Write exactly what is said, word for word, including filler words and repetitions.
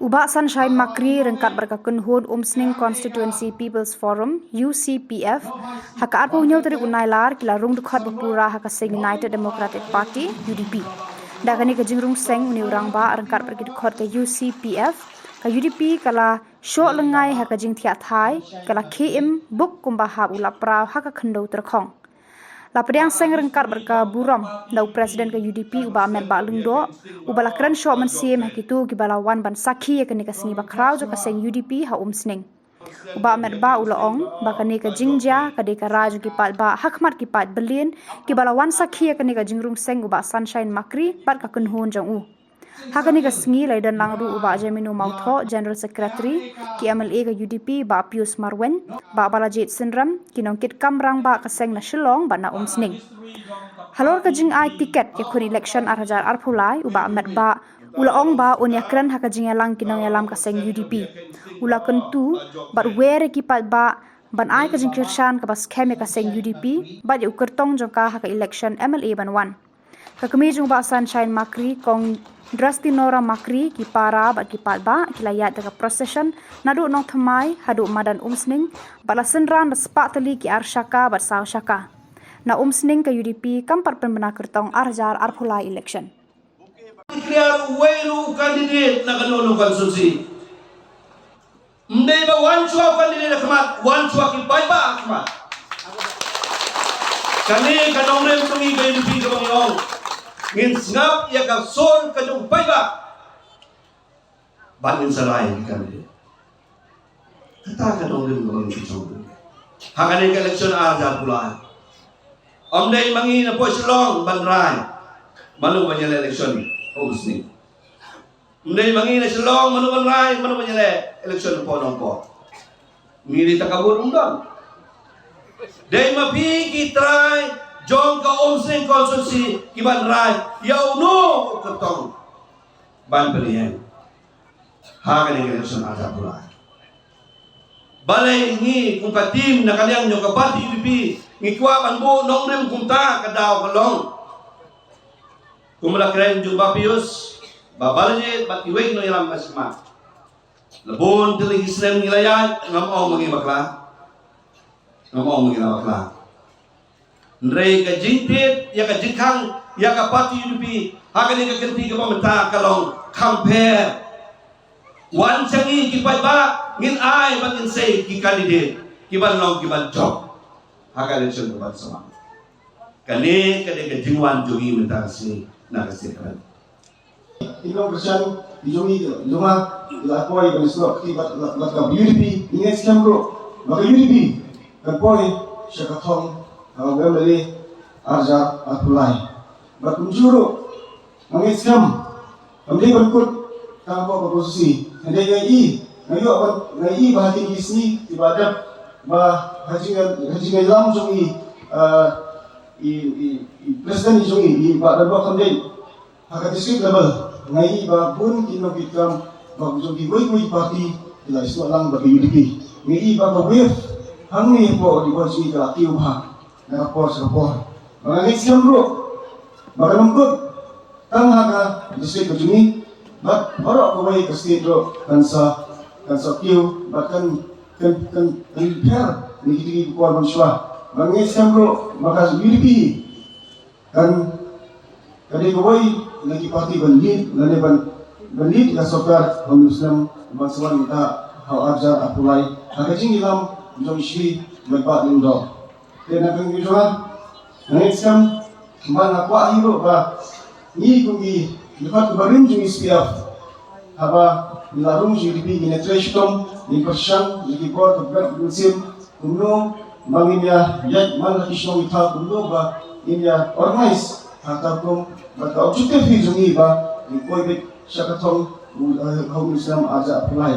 U Bah Sunshine Makri ryngkat bad ka kynhun Umsning Constituency People's Forum, U C P F, ha ka arphew hynñiew tarik u Nailar ki la rung dkhot ba pura ha ka seng United Democratic Party, U D P. Da kane ka jingrung seng, une u rangbah ryngkat bad ki dkhot ka U C P F, ka U D P ka la shoh lyngngai ha ka jingthiah thai, ka la khie im buk kumba hap u la praw ha ka khyndew tyrkhong. La pdiang seng ryngkat bad ka burom da u President ka U D P, u Bah Metbah Lyngdoh, uba la kren shoh mynsiem ha kito kiba la wan ban sakhi ïa kane ka sngi bakhraw jong ka seng U D P ha Umsning. U Bah Metbah u la ong ba kane ka jingjia ka dei ka rai jong ki paidbah ha khmat ki paid byllien kiba la wan sakhi ïa kane ka jingrung seng u Bah Sunshine Makri bad ka kynhun jong u. Ha kane ka sngi la ïadon lang ruh u Bah Jemino Mawthoh, General Secretary, ki M L A ka U D P, Bah Pius Marwein, Bah Balajied Synrem, ki nongkitkam rangbah ka seng na Shillong bad na Umsning. Halor ka jingai tiket ïakhun election ar hajar arphew lai, u Bah Metbah u la ong ba un ïakren ha ka jingïalang ki nongïalam ka seng U D P. U la kyntu bad wer ïa ki paidbah ban ai ka jingkyrshan kaba skhem ïa ka seng U D P bad ïa u kyrtong jong ka ha ka election M L A ban wan. Ka kmie jong u Bah Sunshine Makri, Kong Drastinora Makri, ki para bad ki paidbah ki la ïaid da ka procession naduh Nongthymmai haduh madan Umsning bad la synran da spah tylli ki ar shaka bad saw shaka. Na Umsning ka U D P kam pat pynbna kyrtong ar hajar arphew lai election. Declare uwei ruh u candidate na kano kano constituency. Ym dei ba wan shuwa u candidate ha khmat, wan shuwa ki paidbah ha khmat. Kane ka nongrim jong ngi ka U D P kaba ngi ong, ngin sngap ïa ka sur ka jong u paidbah. Ban ngin sa rai ïa ki candidate. Kata ka nongrim kaba ngi ong. Ha kane ka election ar hajar arphew lai. Ym dei ma ngi na poh Shillong ban rai mano ban ïaleh election ha Umsning. Ym dei ma ngi na Shillong mano ban rai mano ban ïaleh election ha poh Nongpoh. Ngi dei tang ka vote ym don. Dei ma phi ki trai jong ka Umsning constituency ki ban rai ïa uno u kyrtong ban pynïeng ha kane ka election ar hajar arphew lai. Balei ngi kum ka team na ka liang jong ka party U D P ngi kwah ban buh nongrim kumta? Ka daw ka long kum la kren jong Bah Pius, Bah Balajied bad kiwei ki nongïalam ba shisha. La bun tylli ki snem ngi la ïaid, ngam ong ma ngi bakla. Ngam ong ma ngi la bakla. Hynrei ka jingtied ïa ka jingkhang ïa ka party U D P ha kane ka kynti kaba mynta ka long kham pher. Wan sha ngi ki paidbah, ngin ai bad ngin sei ki candidate ki ban long ki ban jop ha ka election ka ban sa wan. Kane ka dei ka jingwan jong ngi mynta ka sngi na ka state. Ki nongkyrshan ki jong ngi, jong nga, ki la poi ban snoh kti bad, bad ka U D P. Ngi ngeit skhem ruh ba ka U D P kan poi sha ka thong ha ka M L A ar hajar arphew lai. Bad kumjuh ruh nga ngeit skhem kam dei ban kut tang hapoh ka constituency. Hynrei nga i, nga ïoh ban, nga i ba ha kine ki sngi kiba dep, ba ha jingïa, ha jingïalam jong i, ah, i, i, i president i jong i, i Bah Dohbroh Khamdeiñ, ha ka district level, nga i ba bun ki nongkitkam ba jong kiwei kiwei ki party ki la ïasnoh lang bad ka U D P. Nga i ba ka wave hangne hapoh Ri Bhoi jong ngi ka la kiew bha na ka por sha ka por. Ba nga ngeit skhem ruh ba kan ym kut tang ha ka district ka jong ngi, bad baroh kawei ka state ruh kan sa, kan sa kiew bad kan, kan, kan, kan pher na kitei ki por mynshuwa. Ba nga ngeit skhem ruh ba ka U D P kan, ka dei kawei na ki party ban lead, lane ban, ban lead ka sorkar ha une u snem ban sa wan mynta ha u ar hajar arphew lai ha ka jingïalam jong i Shri Metbah Lyngdoh. Te na ka liang jong nga, nga ngeit skhem, kumba nga kwah hi ruh ba ngi kum ki dkhot kiba rim jong U C P F, haba ngi la rung jong U D P, ngin ïatrei shitom, ngin pyrshang ïa ki bor kiba bit mynsiem kumno ba ngin ïa ïaid man la ki shnong ki thaw, kumno ba ngin ïa organise ha ka kum, bad ka objective hi jong ngi ba ngin poi beit sha ka thong, eh, ha u snem ar hajar arphew lai.